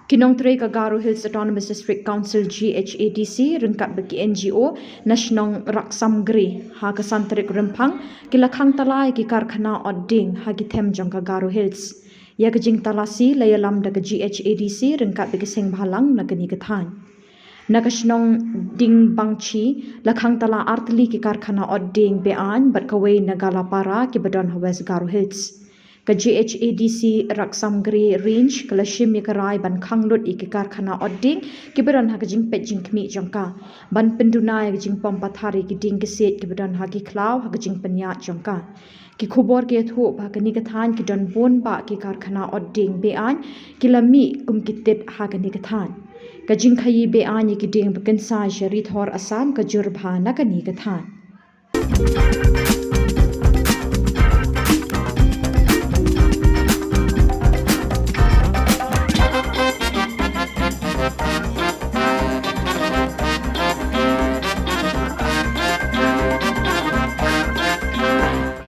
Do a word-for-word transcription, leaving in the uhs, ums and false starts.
Ki nongtrei ka Garo Hills Autonomous District Council, G H A D C, ryngkat bad ki N G O na shnong Raksamgre, ha ka san tarik Rymphang, ki la khang tala ïa ki karkhana ot dieng ha ki them jong ka Garo Hills. Ïa ka jingtalasi la ïalam da ka G H A D C ryngkat bad ki seng bhalang na kane ka thaiñ. Na ka shnong Dingbangchi la khang tala artylli ki karkhana ot dieng be-aiñ bad kawei na Galapara kiba don ha West Garo Hills. Ka G H A D C Raksamgre Range ka la shim ïa ka rai ban khang lut ïa ki karkhana ot dieng kiba don ha ka jingpeit jingkhmih jong ka, ban pynduna ïa ka jingpom pathar ïa ki dieng ki siej kiba don ha ki khlaw ha ka jingpynïaid jong ka. Ki khubor ki ïathuh ba ha kane ka thaiñ ki don bun bah ki karkhana ot dieng be-aiñ ki la mih kum ki tit ha kane ka thaiñ. Ka jingkhaïi be-aiñ ïa ki dieng ba kynsai sha Ri Thor Assam ka jur bha na kane ka thaiñ.